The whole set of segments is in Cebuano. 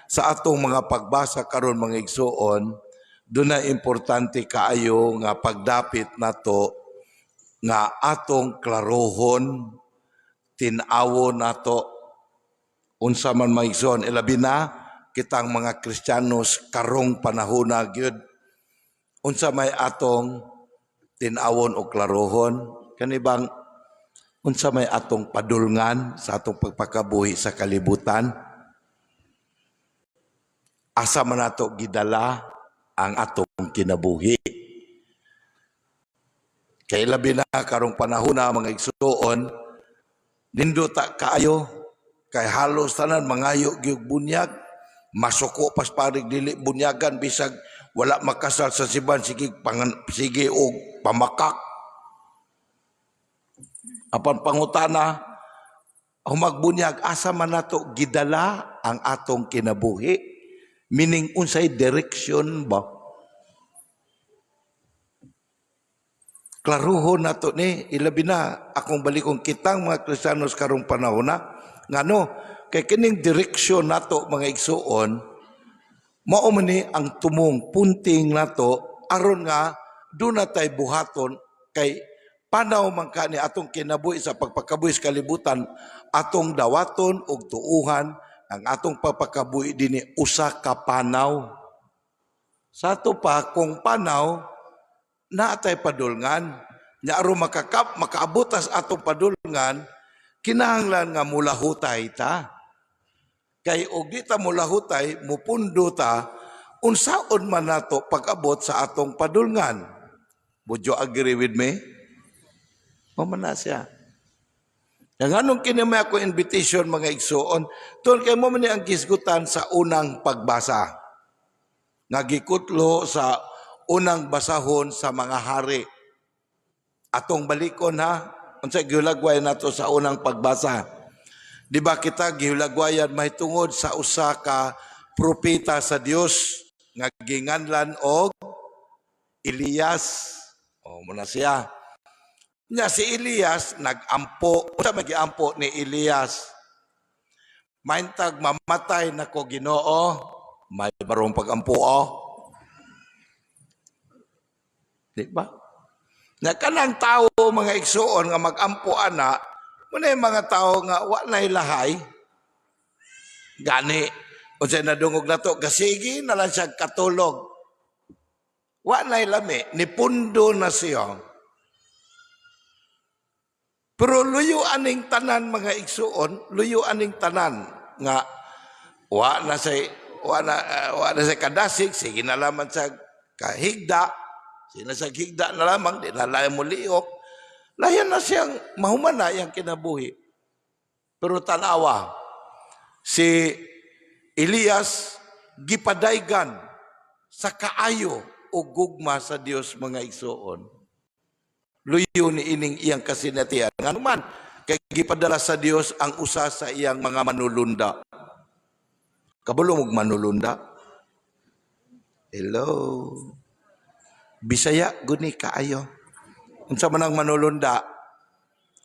Sa atong mga pagbasa karon, mga igsuon, duna importante kaayo nga pagdapit nato nga atong klarohon, tin-awon nato unsa man, mga igsuon, ilabi na kitang mga Kristiyanos karong panahona gyud. Unsa may atong tin-awon o klarohon? Kani bang unsa may atong padulngan sa atong pagpakabuhi sa kalibutan? Asa man nato gidala ang atong kinabuhi? Kay labi na karong panahon na, mga igsuon, nindot kaayo kay halos tanan mangayo gyud bunyag, masuko pas parig dili bunyagan, bisag wala makasal sa simbahan, sige pangan, sige og pamakak. Apan pangutana, humagbunyaga, asa man nato gidala ang atong kinabuhi? Meaning, unsay direction ba? Klaruhon nato ni, ilabi na akong balikong kitang mga Kristiyanos karong panahon na. Ngano? Kay kining direksyon nato, mga igsuon, mao man ni ang tumong punting nato aron nga duna tay buhaton, kay panaw man ka ni atong kinabuhi sa pagpakabuhi sa kalibutan, atong dawaton og tuuhan ang atong pagpakabuhi dinhi usa ka panaw. Sa ato pa kung panaw naa tay padulngan nya, aron makaabot tas atong padulngan, kinahanglan nga mulahutay ta, kay og di ta mulahutay, mupundo ta, unsaon man nato pag-abot sa atong padulngan? Would you agree with me? Mao man na siya. Yang anong kini may ako invitation, mga igsuon, tungod kay mao man ni ang gisgutan sa unang pagbasa nga gikutlo sa unang basahon sa mga hari. Atong balikon ha, unsa gihulagway nato sa unang pagbasa? Di ba kita gihulagwayan mahitungod sa usa ka propeta sa Dios nga ginganlan og Elias? O mao na siya. Nya si Elias nagampo. Unsa may giampo ni Elias? "Maintag mamatay nako, Ginoo." May barong pagampo oh. Di ba? Na kanang tao, mga igsuon, nga magampo ana, mao yung mga tao nga wa nay lahay. Gani, unsay nadungog nato, gasigi na lang siya katulog. Wa nay lami, nipundo na siya. Pero luyo aning tanan, mga igsuon, luyo aning tanan nga wa na say kadasig, sige na lamang sa kahigda, sige na sa higda na lamang, di na lang mo liok. Layan na siyang mahuman na iyang kinabuhi. Pero tanawa, si Elias gipadaygan sa kaayo o gugma sa Dios, mga igsuon. Luyo ni ining iyang kasinatian. Ngano man, kay gipadala sa Dios ang usa sa iyang mga manulunda. Kabalo mog manulunda? Hello. Bisaya guni kaayo. Unsa man ang manulunda?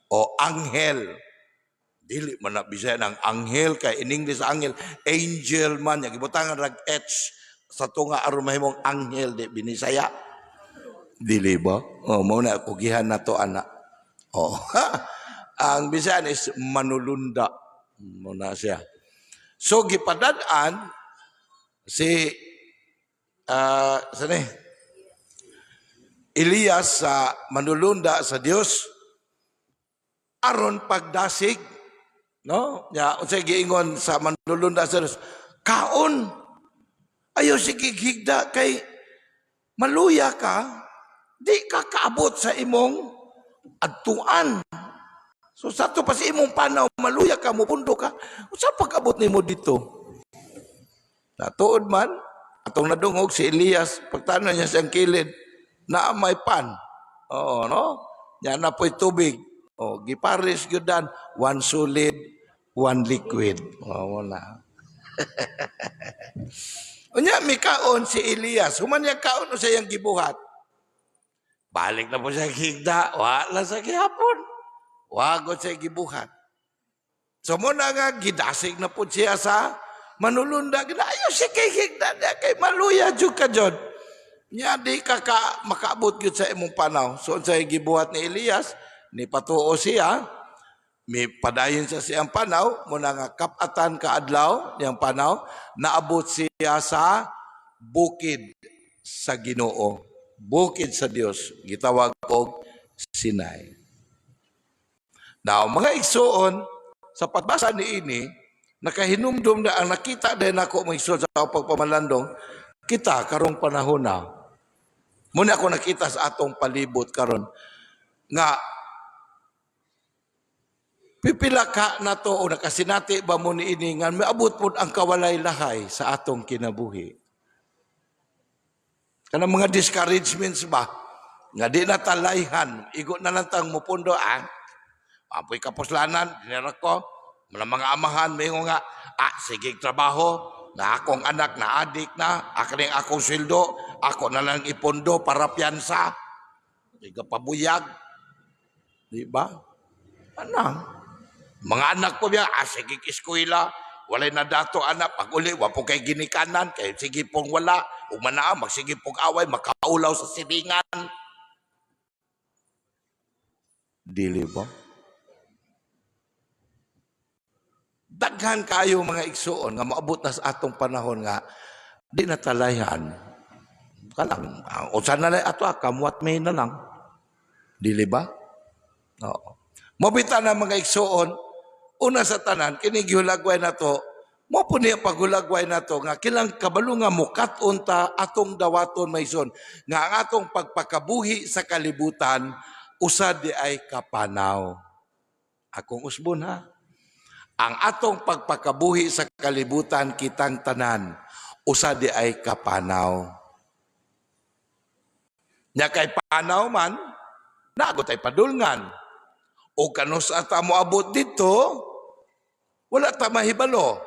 O anghel. Dili man na Bisaya ng anghel, kay in English angel, angel man ya gibutangan rag H sa tunga aron mahimong anghel, di binisaya. Dili ba? Oh, mao na kugihan na to ana. Oh. Ang Bisaya is manulunda. Mao na siya. So gipadad-an si sani Elias sa manulunda sa Dios aron pagdasig, no? Nya unsay giingon sa manulunda sa Dios? "Kaon, ayo sige higda, kay maluya ka, di ka kaabot sa imong adtuan." So sa pa sa imong panaw, maluya ka, mupundo ka, unsa pag-abot nimo dito? Natuod man, atong nadungog si Elias, pagtanaw niya siyang kilid, naa may pan. Oo, no? Nya na po'y tubig. Oh, gipares gyud dan, one solid, one liquid. Oh, wala. Unya mikaon si Elias. Human niya kaon, sa iyang gibuhat? Balik na po siya higda, wala sa gihapon. Wagot siya gibuhat. So mao na nga gidasig na po siya sa Manulunda gina ayo si kay higda kay maluya jud ka jud. Nya di ka makaabot gyud sa imong panaw. So unsay gibuhat ni Elias, ni patuo siya, mi padayon sa siyang panaw, muna nga kap-atan ka adlaw niyang panaw, naabot siya sa bukid sa Ginoo, bukid sa Dios, gitawag og Sinai. Now, mga igsuon, sa pagbasa ni ini, nakahinumdum na ang nakita din ako, mga igsuon, sa akong pagpamalandong, kita karong panahon na. Muna ako nakita sa atong palibot karon nga pipila ka nato o nakasinati ba mo ni ini nga maabot pod ang kawalay lahay sa atong kinabuhi. Kanang mga discouragements ba nga di na talayhan, igo na lang tang mupundo, ah. Apoy kapuslanan, dinera ko, mga amahan, may nga, ah, sige trabaho, na akong anak na adik na, akaning akong sweldo, ako na lang ipondo para piyansa. Di ka pabuyag. Di ba? Ano? Mga anak ko biya, ah, sige eskwela, walay na dato anak, pag uli, wa po kay ginikanan, kay sige pong wala, umana, magsige pong away, makaulaw sa silingan. Dili ba? Daghan kayo mga igsuon nga maabot na sa atong panahon nga di na talayhan. Kalang, usa na lang ato, kamuat may na lang. Dili ba? Oo. Mabita na mga igsuon, una sa tanan, kini gihulagway na to, mo po niya paghulagway na to, nga kilang kabalo nga mukat-on ta atong dawaton maison, nga ang atong pagpakabuhi sa kalibutan, usa di ay kapanaw. Akong usbon ha. Ang atong pagpakabuhi sa kalibutan kitang tanan, usa di ay kapanaw. Nya kay panaw man, nagot ay padulngan. O kanus ata mo abot dito, wala ta mahibalo.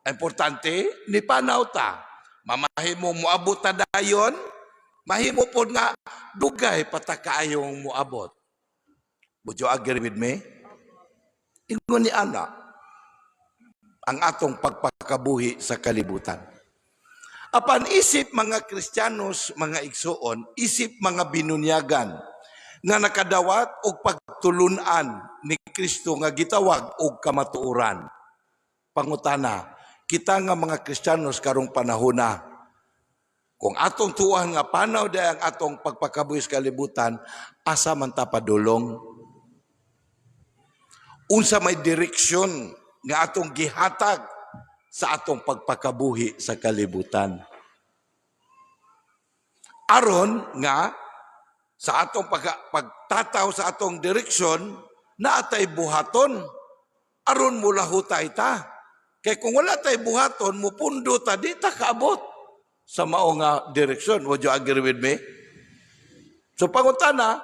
Importante, ni panaw ta. Mamahimo mo abot ta dayon, mahimo pod nga dugay patakaayong moabot. Would you agree with me? Ingon ni ana, ang atong pagpakabuhi sa kalibutan. Apan isip mga Kristiyanos, mga igsuon, isip mga binunyagan, nga nakadawat og pagtulunan ni Kristo nga gitawag og kamatuoran. Pangutana, kita nga mga Kristiyanos karong panahona, kung atong tuwan nga panaw di ang atong pagpakabuhi sa kalibutan, asa man ta padulong? Unsa may direksyon nga atong gihatag sa atong pagpakabuhi sa kalibutan? Aron nga sa atong pagtataw sa atong direksyon, naatay buhaton aron mulahutay ta. Kay kung wala tay buhaton, mupundo ta, di ta kaabot sa mao nga direksyon. Would you agree with me? So pangutana,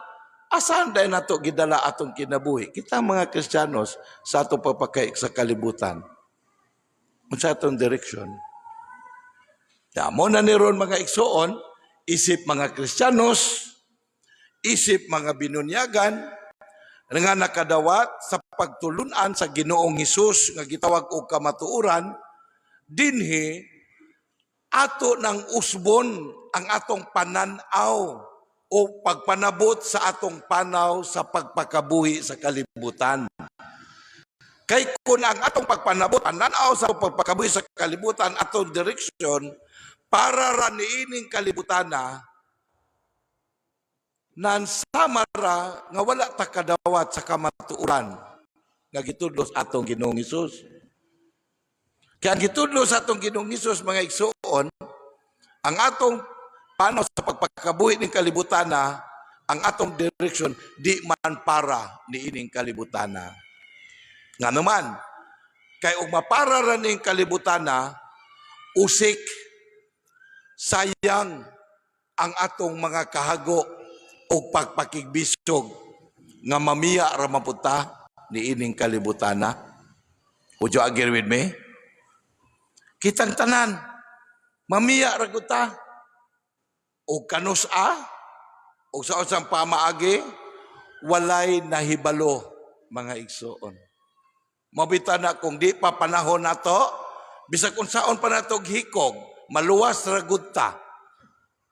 asan dahil nato gidala atong kinabuhi? Kita mga Kristiyanos sa atong pagpakaik sa kalibutan. Unsa atong direksyon? Ya, mo na ni ron mga igsuon, isip mga Kristiyanos, isip mga binunyagan, nga nakadawat sa pagtulunan sa Ginoong Hesus nga gitawag og kamatuoran, dinhi ato ng usbon ang atong panan-aw o pagpanabot sa atong panaw sa pagpakabuhi sa kalibutan. Kay kung ang atong pagpanabot, pananaw sa pagpakabuhi sa kalibutan, atong direksyon, para ra niining kalibutan na, nansama ra nga wala ta kadawat sa kamatuoran nga gitudlo sa atong Ginoong Hesus. Kaya ang gitudlo sa atong Ginoong Hesus, mga igsuon, ang atong panaw sa pagpakabuhi ng kalibutan na, ang atong direksyon di man para niining kalibutan na. Nga naman, kay ug mapara ra ning kalibutan na, usik, sayang ang atong mga kahago o pagpakigbisog nga mamiya ra mapunta niining kalibutan na. Would you agree with me? Kitang tanan, mamiya ra gud ta. O kanus-a, o sa usang pamaagi, walay nahibalo, mga igsuon. Mabita na kung di pa panahon nato, Bisag unsaon pa nato og hikog, maluwas ra gud ta.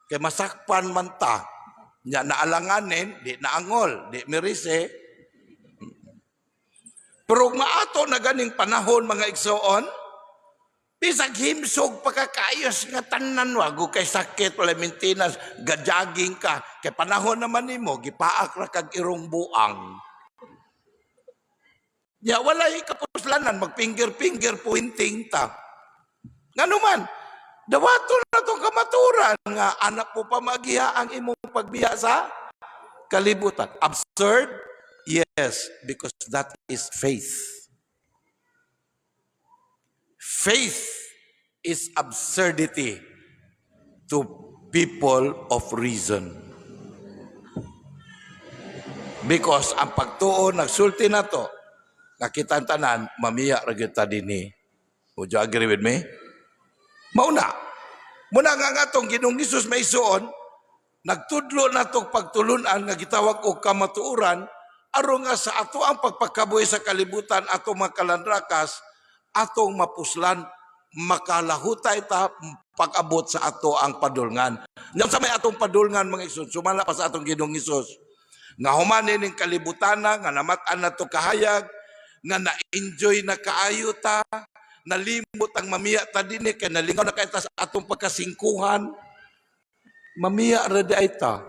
Kay masakpan man ta. Nya naalanganin, di naangol, di mirise. Pero maato na ganing panahon, mga igsoon, bisag himsog pagkakaayos nga tanan, wago kay sakit, wala maintenance, gajaging ka, kay panahon naman nimo, gipaak ra kag irong buang. Ya walay kapuslanan, magfinger-finger pointing ta. Ngano man, dawato na tong kamaturan nga anak mo pa magiha ang imong pagbiya sa kalibutan. Absurd? Yes, because that is faith. Faith is absurdity to people of reason. Because ang pagtuo nagsulti na to, nga kitang tanan, mamiya ra gyud ta dinhi. Would you agree with me? Mauna. Muna nga nga atong Ginoong Hesus, mga igsoon, nagtudlo na tong pagtulunan nga gitawag og kamatuoran aron nga sa ato ang pagpakabuhi sa kalibutan, ato mga kalandrakas, atong mapuslan, makalahutay ta pag-abot sa ato ang padulngan. Nya sa may atong padulngan, mga igsoon, sumala pa sa atong Ginoong Hesus nga human ning kalibutan na, nga namat-an na to kahayag, nga na-enjoy na kaayo ta, nalimot ang mamiya ta dinhi kay nalingaw na kay ta sa atong pagkasingkuhan, mamiya ra di ay ta.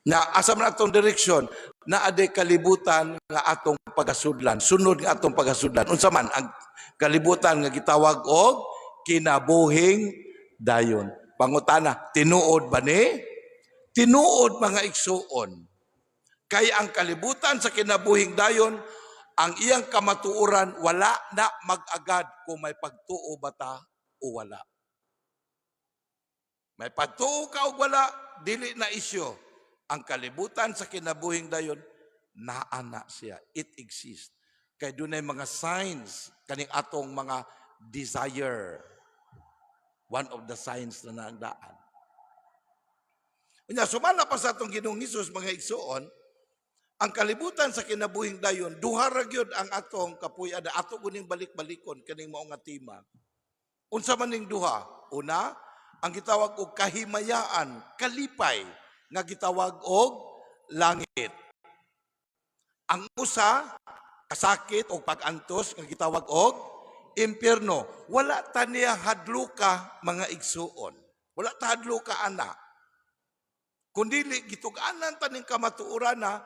Na asa man atong direksyon na aday kalibutan nga atong pagasudlan, sunod nga atong pagasudlan? Unsa man ang kalibutan nga gitawag og kinabuhing dayon? Pangutana, tinuod ba ni? Tinuod, mga igsuon, kay ang kalibutan sa kinabuhing dayon, ang iyang kamatuoran wala na mag-agad kung may pagtuo ba ta o wala. May pagtuo ka o wala, dili na isyo. Ang kalibutan sa kinabuhing dayon, naa na siya. It exists. Kay dunay mga signs kaning atong mga desire. One of the signs na naangdaan. Unya, sumala pa sa atong Ginoong Hesus, mga igsuon, ang kalibutan sa kinabuhing dayon, duha ra gyud ang atong kapuy-an, ato guning balik-balikon kaning mao nga tema. Unsa man ning duha? Una, ang gitawag og kahimayaan, kalipay nga gitawag og langit. Ang usa, kasakit o pag-antos nga gitawag og impyerno. Wala ta niya hadluka, mga igsuon. Wala ta hadluka ana. Kung dili gitug-anan ta ning kamatuoran na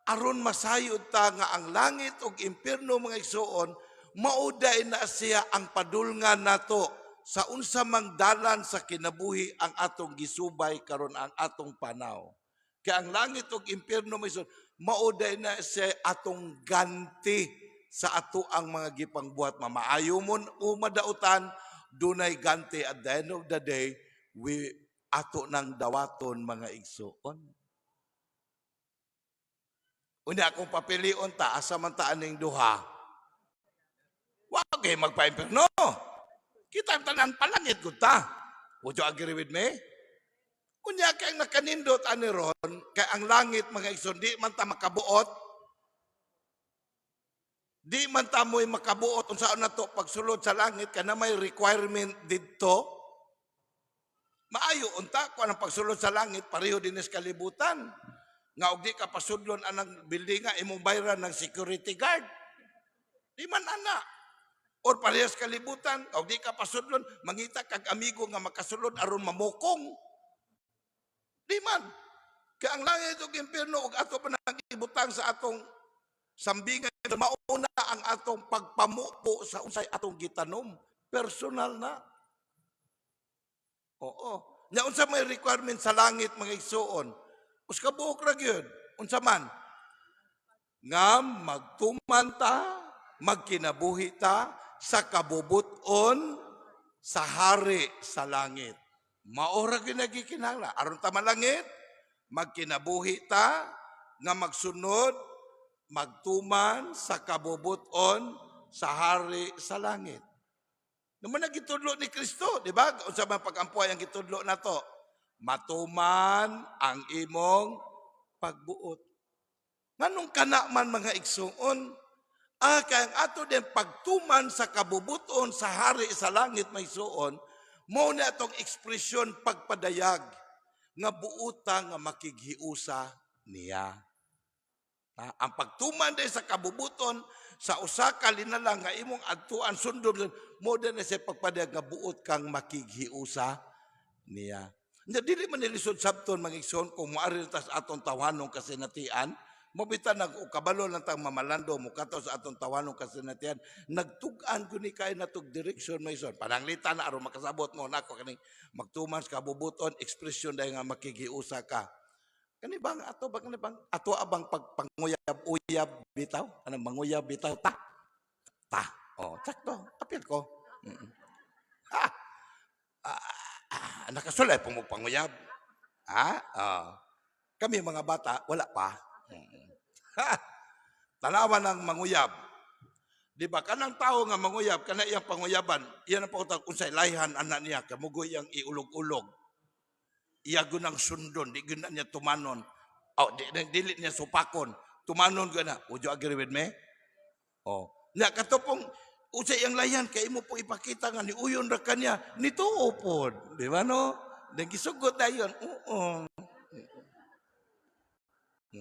aron masayod ta nga ang langit ug impyerno, mga igsuon, mao day na siya ang padulngan nato sa unsa mang dalan sa kinabuhi ang atong gisubay karon, ang atong panaw. Kay ang langit ug impyerno, mga igsuon, mao day na siya atong ganti sa ato ang mga gipangbuhat, mamaayo mon o madautan, dunay ganti at the end of the day we ato nang dawaton, mga igsuon. Unya kung papilion ta, asa man ta aning duha? Wa kay magpa-impierno. Kita ang tanan, palangit gud ta. Would you agree with me? Unya kay ang nakanindot ani ron, kay ang langit, mga igsoon, di man ta makabuot. Di man ta mo'y makabuot unsaon na to pagsulod sa langit kana may requirement didto. Maayo unta kung ang pagsulod sa langit pareho din sa kalibutan. Nga og di ka pasudlon anang building nga imong bayran ng security guard. Di man ana. Or parehas kalibutan, og di ka pasudlon, mangita kag amigo nga makasulod aron mamukong. Di man. Kay ang langit ug impierno ug ato pa nang ibutang sa atong sambingan, mauna ang atong pagpamupo sa unsay atong gitanom. Personal na. Oo. Nya unsa may requirement sa langit, mga igsuon? Usa ka buok ra gyud. Unsa man? Nga magtuman ta, magkinabuhi ta sa kabubuton sa hari sa langit. Mao ra gyud nagikinahanglan. Aron ta malangit, magkinabuhi ta nga magsunod, magtuman sa kabubuton sa hari sa langit. Naman ang gitudlo ni Kristo, di ba? Unsa man pag-ampuay ang gitudlo nato? Matuman ang imong pagbuot. Nganong kana man, mga igsuon, Ah, kaya ang ato din pagtuman sa kabubuton sa hari sa langit, mga igsuon, mao na atong ekspresyon pagpadayag nga buuta nga makighiusa niya. Ah, ang pagtuman din sa kabubuton sa usa ka linalang nga imong adtuan, sundon mo din na siya pagpadayag nga buot kang makighiusa niya. Nya dili man nilisod sabton, mga igsoon, kung moari ta sa atong tawhanong kasinatian, mobita nag kabalo lang tang mamalando mo kato sa atong tawhanong kasinatian, nagtug-an ko ni kay natog direksyon, mga igsoon. Pananglitan na aron makasabot mo nako kaning magtuman sa kabubuton, ekspresyon dahil nga makighiusa ka. Kani bang ato ba, kani bang ato abang pagpanguyab-uyab bitaw? Anong manguyab bitaw ta? Ta. Oh, sakto. Apil ko. Ha. Ah, nakasulay po mo panguyab. Ha? Ah. Kami mga bata, wala pa. Ha! Tanawa ng manguyab. Di ba kanang tao nga manguyab, kana iyang panguyaban, iyan ang pangutang unsay layhan anak niya, kamugoy iyang iulog-ulog. Iya gunang sundon, di guna niya tumanon. Oh, di, di, dili niya supakon. Tumanon guna. Would you agree with me? Oh. Nya kato pong unsay iyang layhan kay imo po ipakita nga niuyon ra kanya, nituo pod. Di ba no? Then gisugot dayon. Oo.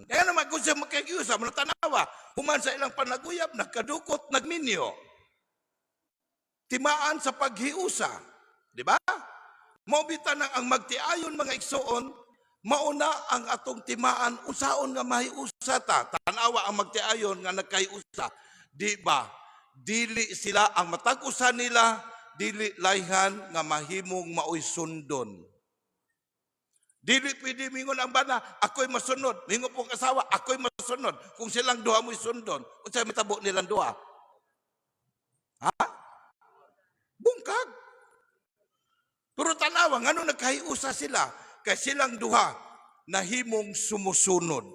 Kaya naman kung siya makag-usa, mga tanawa, human sa ilang panaguyab, nagkadukot, nagminyo. Timaan sa paghiusa. Di ba? Maubita nang ang magtiayon, mga igsoon, mauna ang atong timaan, usaon nga mahiusa ta. Tanawa ang magtiayon nga nagkahiusa. Di ba? Dili sila ang matag-usa nila, dili layhan nga mahimong maoy sundon. Dili pwede mingon ang bana, "Ako'y masunod." Mingon pong asawa, "Ako'y masunod." Kung silang duha mo'y sundon, unsay mitabo nilang duha? Ha? Bungkag. Pero tanawa, ngano nagkahiusa sila? Kay silang duha nahimong sumusunod.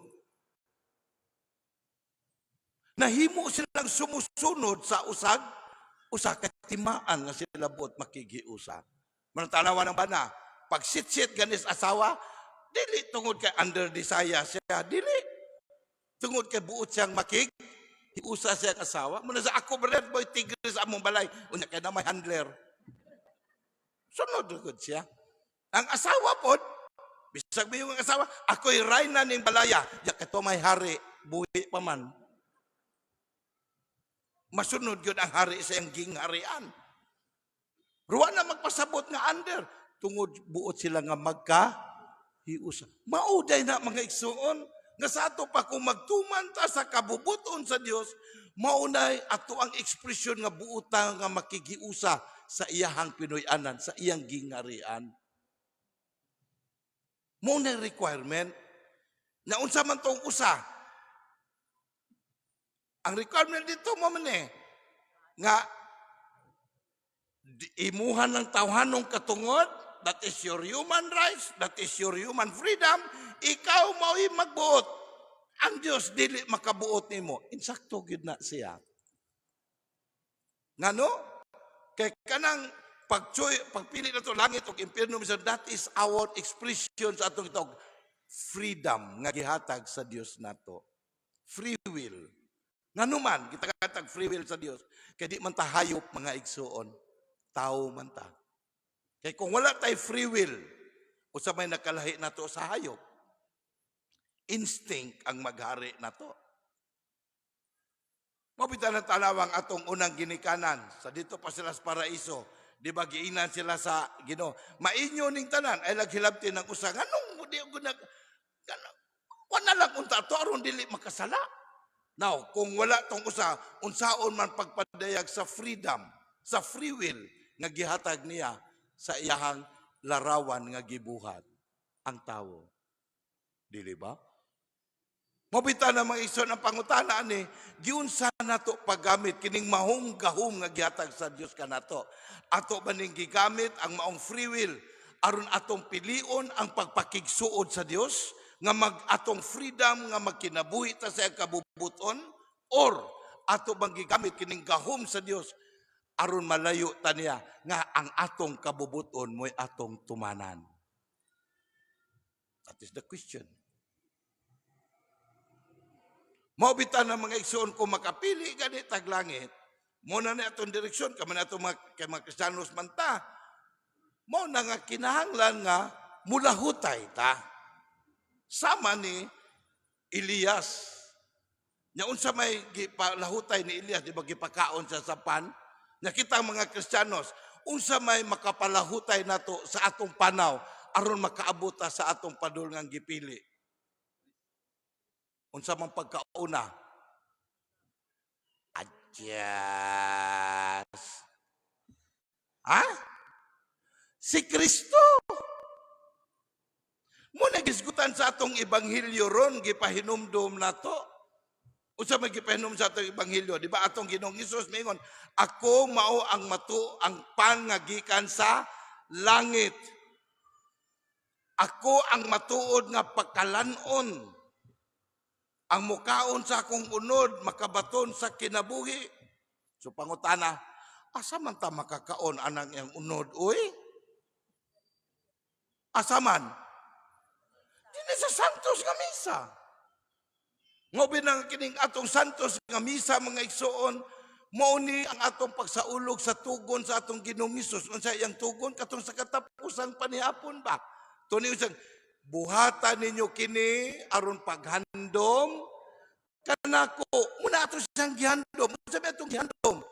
Nahimo silang sumusunod sa usag, usa ka timaan nga sila buot makigiusa. Manatanawa ng bana, pag sit-sit ganis asawa, dili tungod kay under desire siya, dili. Tungod kay buot siyang makig, hiusa siya ang asawa. Muna sa ako, brother, boy, tigre sa among balay. Unya kay na may handler. Sunod gud siya. Ang asawa pod, bisag may yung asawa, "Ako'y rayna ning balaya." Ya kato may hari, buhi pa man. Masunod yun ang hari sa iyang gingharian. Ruwa na magpasabot nga under. Tungod buot sila nga magka hiusa. Mauday na, mga igsuon, nga sa ato pa kung magtuman ta sa kabubuton sa Dios, maunay ato ang ekspresyon nga buutan nga makigiusa sa iyahang Pinoy-anan, sa iyang gingharian. Mao na requirement na unsa man tong usa. Ang requirement dito mo man eh, nga imuhan ng tawhanong katungod, that is your human rights, that is your human freedom, ikaw mao'y magbuot. Ang Diyos dili makabuot nimo. Insakto gyud na siya. Ngano? Kay kanang pagchoy, pagpili na to langit ug impyerno minsan, that is our expression sa atong itog freedom nga gihatag sa Dios nato. Free will. Ngano man kita katag free will sa Dios? Kay di man ta hayop, mga igsuon. Tao man ta. Kay kung wala tay free will, usa may nakalahi nato sa hayop? Instinct ang maghari nato. Mabita ng talawang atong unang ginikanan sa dito pa sila sa paraiso. Di ba giinan sila sa Ginoo? "Mainyo ning tanan," ay laghilabti ng usa. Nganong di ko nag wala lang unta to aron dili makasala. Now, kung wala tong usa, unsaon man pagpadayag sa freedom, sa free will nga gihatag niya sa iyahang larawan nga gibuhat ang tawo? Dili ba? Mabita na, mga igsoon, ang pangutana ani, giunsa nato paggamit kining mahong gahom nga gihatag sa Dios kanato? Ato ba ning gigamit ang maong free will aron atong pilion ang pagpakigsuod sa Dios nga mag atong freedom nga magkinabuhi ta sa iyang kabubuton, or ato bang gigamit kining gahom sa Dios aron malayo ta niya nga ang atong kabubuton mo'y atong tumanan? That is the question. Mao bitaw na, mga igsoon, kung makapili gani tag langit, mao na ni atong direksyon, kamo na atong mga, kay mga Kristiyanos man ta, mao na nga kinahanglan nga mulahutay ta. Sama ni Elias. Nya unsa may gipalahutay ni Elias, di ba gipakaon siya sa pan? Nya kita mga Kristiyanos, unsa may makapalahutay nato sa atong panaw aron makaabot ta sa atong padulngang gipili? Unsa man pagkauna? Adyas. Ha? Si Kristo. Mao na gisgutan sa atong ebanghelyo ron, gipahinumdum nato. Unsa may gipahinumdum sa atong ebanghelyo? Di ba atong Ginoong Hesus mingon, "Ako mao ang matu ang pan nga gikan sa langit. Ako ang matuod nga pagkalanon. Ang mukaon sa akong unod makabaton sa kinabuhi." So pangutana, asa man ta makakaon anang iyang unod, uy? Asa man? Dinhi sa Santos nga Misa. Mao nang kining atong Santos nga Misa, mga igsoon, mao ni ang atong pagsaulog sa tugon sa atong Ginoong Hesus. Unsa iyang tugon katong sa katapusang panihapon ba? Tuni usang buhata ninyo kini aron paghandom kanako. Muna ato siyang gihandom. Unsa may atong gihandom?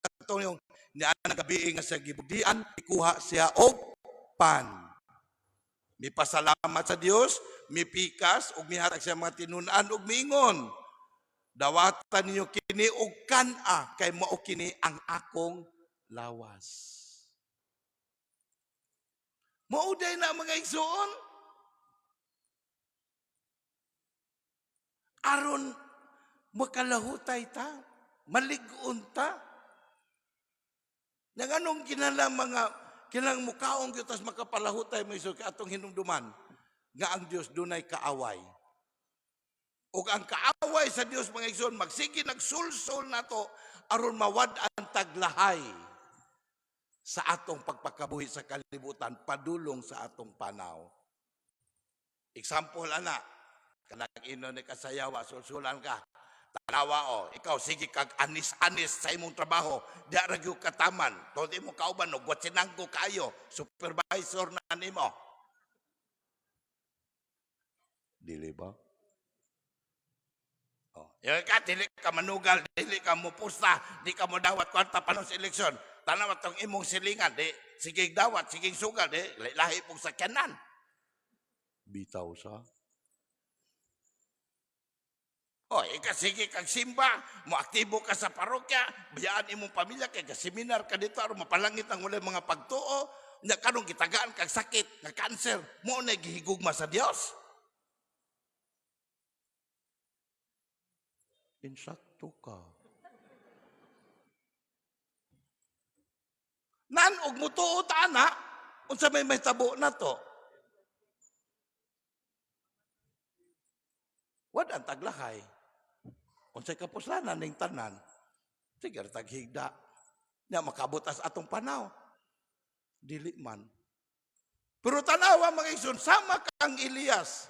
Katong yung niana gabi nga sa gibugdian, ikuha siya og pan. Mipasalamat sa Dios, mipikas ug mihatag siya mga tinun-an ug miingon, "Dawatan ninyo kini og kan-a kay mao kini ang akong lawas." Mao day na, mga igsoon. Aron makalahutay ta, malig-on ta. Nang anong kinahanglan mga kinahanglan mukaon gyud tas makapalahutay mo kay atong hinumduman nga ang Dios dunay kaaway. Ug ang kaaway sa Dios, mga igsoon, magsige nagsulsol nato aron mawad-an taglahay sa atong pagpakabuhi sa kalibutan padulong sa atong panaw. Example ana, kanang ino ni kasayawa, sulsulan ka. Tanawa o, ikaw sige kag anis-anis sa imong trabaho, di ra gyud kataman. Tungod imo kauban og watsinanggo kaayo, supervisor na nimo. Dili ba? Oh, yung ka, dili ka manugal, dili ka mupusta, di ka mo dawat kwarta panon sa eleksyon. Tanawa tong imong silingan, di sige dawat, sige sugal, di lahi pong sakyanan. Bitaw sa. Oh, ika sige kag simba, moaktibo ka sa parokya, bayaan imong pamilya kay seminar ka dito aron mapalangit ang walay mga pagtuo, nya karon gitagaan kag sakit, nga cancer, mo na gihigugma sa Dios. Insakto ka. Nan og mutuo ta ana, unsa may mahitabo na to? Wad ang taglahay. Unsay kapuslanan ning tanan? Sige taghigda. Nya makabot as atong panaw. Dili man. Pero tanawa, mga igsoon, sama kang Elias.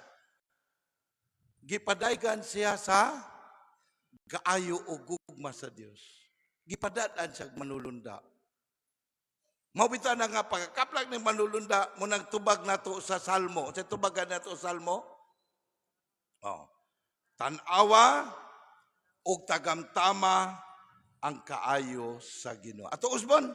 Gipadaygan siya sa kaayo o gugma sa Dios. Gipadad-an siya manulunda. Mao bitaw na nga pagkakaplag ni manulunda mo nang tubag nato sa Salmo. Sa tubagan nato sa Salmo? Oh. Tan-awa og tagamtama ang kaayo sa Ginoo. Ato usbon.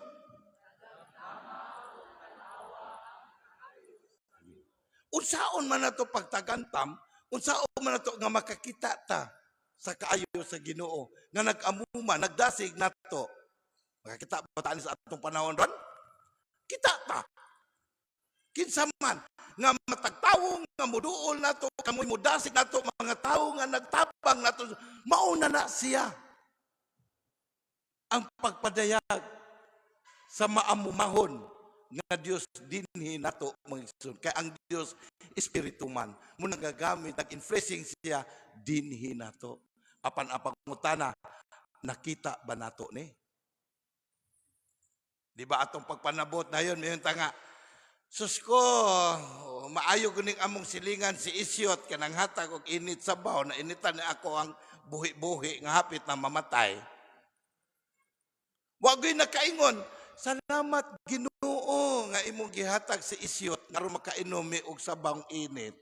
Unsaon man nato pagtagantam, unsaon man nato nga makakita ta sa kaayo sa Ginoo nga nag-amuma, nagdasig nato. Makakita ba ta sa atong panahon ron? Kita ta. Kinsa man nga matag tawo nga muduol nato, kamoy mudasig nato, mga tawo nga nagtabang nato, mauna na siya ang pagpadayag sa maamumahon nga Dios dinhi nato, mga igsoon. Kay ang Dios espiritu man mo nagagamit, nag-influencing siya dinhi nato. Apan ang pangutana, nakita ba nato ni? Di ba atong pagpanabot na yun, mayon ta nga, "Sus ko, maayo kuning among silingan si Isyot, kanang hatag og init sabaw, na initan ni ako ang buhi-buhi nga hapit na mamatay. Wa gyud nakaingon, "Salamat, Ginoo, nga imong gihatag si isyot aron makainom mi og sabang init."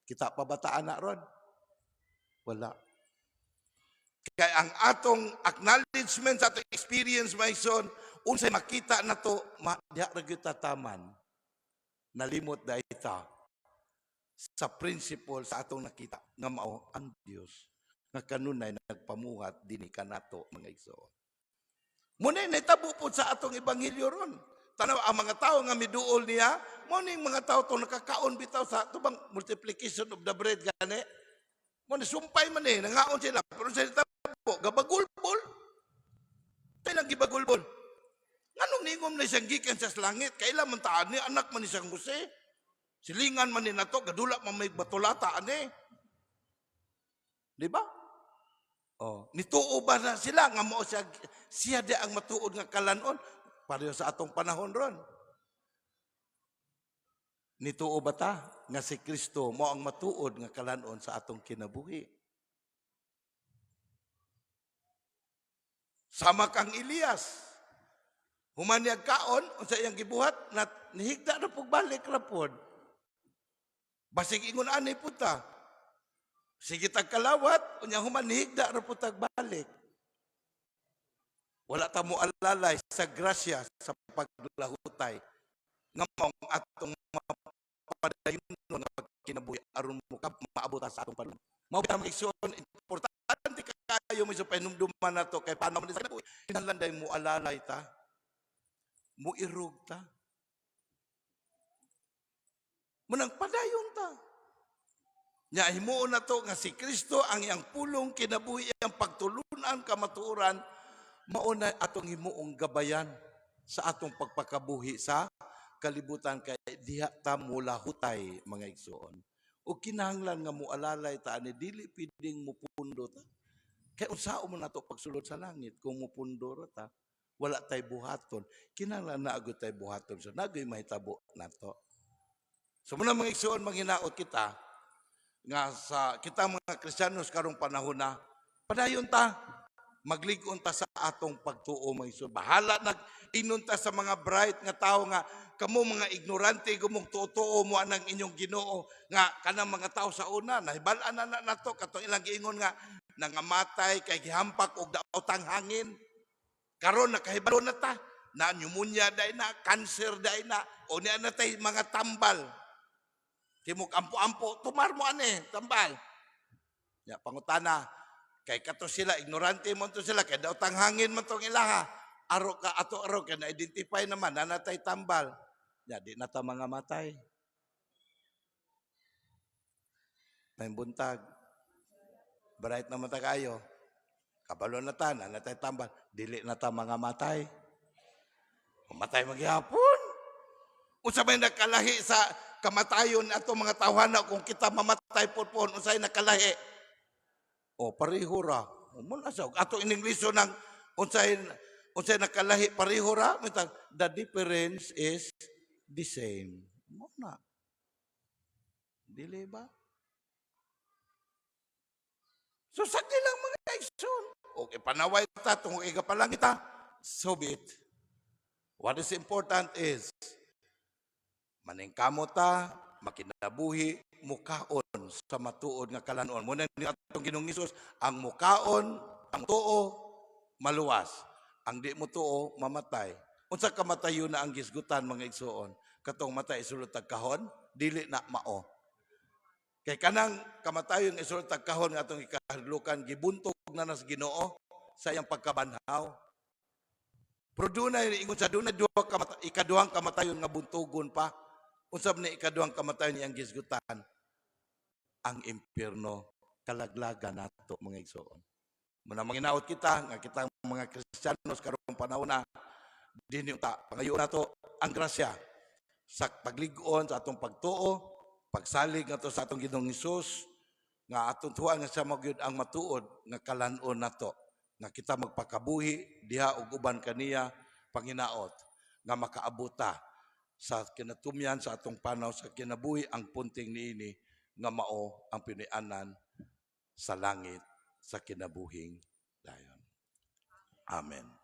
Kita pa ba ta ana ron? Wala. Kay ang atong acknowledgement sa atong experience, mga igsoon, unsay makita nato, ma, diha ra gyud tataman. Nalimot dai ta sa principle sa atong nakita nga mao ang Dios nga kanunay nagpamuhat dinhi kanato, mga igsoon. Muna nahitabo po sa atong ebanghelyo ron. Tanaw ang mga tao nga miduol niya, mao ning mga tao to nakakaon bitaw sa tubang multiplication of the bread gani. Mao ni sumpay man eh, nangaon sila pero sa tabo gabagulbol. Kailang gibagulbol? Nganong ningom na siyang gikan sa langit? Kailan man taan ni anak man ni siyang Jose? Silingan man ni nato, gadula man may batolata ani. Di ba? Oh, nituo ba na sila nga mao siya siya di ang matuod nga kalanon pareho sa atong panahon ron? Nituo ba ta nga si Kristo mao ang matuod nga kalanon sa atong kinabuhi? Sama kang Elias. Human niya kaon, unsa iyang gibuhat, na nihigda na pug balik ra pod. Basig ingon ani puta. Sige tag kalawat, unya human nihigda ra pud tag balik. Wala ta mo alalay sa grasya sa paglahutay nga maong atong mapadayon nga pagkinabuhi aron mo kap maabot ta sa atong panahon. Mao ba mga igsoon, importante kaayo mo sa pahinumduman nato kay paano man sa kinabuhi. Kinahanglan day mo alalay ta. Mo irog ta. Munang padayon ta. Nya himuon na to nga si Kristo ang iyang pulong kinabuhi, iyang pagtulunan kamatuoran, mao na atong himuong gabayan sa atong pagpakabuhi sa kalibutan kay diha ta mulahutay, mga igsoon. O kinahanglan nga moalalay ta ani, dili pwedeng mupundo ta. Kay unsaon man nato pagsulod sa langit kung mupundo ra ta? Wala tay buhaton. Kinahanglan na agud tay buhaton. So nagoy mahitabo nato. So muna, mga igsoon, manghinaot kita nga sa kita mga Kristiyanos karong panahon na padayon ta, maglig-on ta sa atong pagtuo, mga igsoon. Bahala nag inon ta sa mga bright nga tao nga kamo mga ignorante, gumong tuo mo anang inyong Ginoo, nga kanang mga tao sa una nahibal-an na na nato katong ilang giingon nga nangamatay kay gihampak og daotang hangin. Karon nakahibalo na ta na pneumonia dai na, cancer dai na, o niya na tay mga tambal. Timok ampo-ampo, tumar mo ane, tambal. Ya, pangutana, kay kato sila, ignorante mo to sila, kay daotang hangin man tong ilaha. Aro ka, ato aro, kay na-identify naman, nanatay tambal. Ya, di na ta mga matay. May buntag. Bright naman ta kayo. Kabalo na ta, nanatay tambal. Dili na ta mga matay. Matay magyapon. Unsa may nakalahi sa kamatayon ato mga tawhana kung kita mamatay pud unsay nakalahi? O pareho ra. O mo na siya. Ato ininglisyo ng unsay unsay nakalahi, pareho ra. Mitang, the difference is the same. Mo na. Dili ba? So sagdi lang, mga igsoon. Okay, panaway ta tungod kay kapalangit ta. So be it. What is important is maningkamot ta, makinabuhi, mukaon sa matuod nga kalanon. Muna ni atong Ginoong Hesus, ang mukaon, ang tuo, maluwas. Ang di mo tuo, mamatay. Unsa kamatayon na ang gisgutan, mga igsoon? Katong matay isulod tag kahon, dili na mao. Kay kanang kamatayon isulod tag kahon nga atong ikahadlukan, gibuntog na nas Ginoo sa iyang pagkabanhaw. Pero dunay ingon sa dunay duha kamata, ikaduhang kamatayon nga buntugon pa. Unsa man ni ikaduhang kamatayon iyang gisgutan? Ang impyerno, kalaglagan nato, mga igsoon. Muna manginaot kita nga kitang mga Kristiyanos karong panahon na dinhi ta pangayo nato ang grasya sa paglig-on sa atong pagtuo, pagsalig nato sa atong Ginoong Hesus nga atong tuwa nga siya magyud ang matuod nga kalan-on nato nga kita magpakabuhi diha ug uban kaniya panginaot nga makaabota sa kinatumyan sa atong panaw sa kinabuhi ang punting niini nga mao ang pinianan sa langit. Sa kinabuhing dayon. Amen.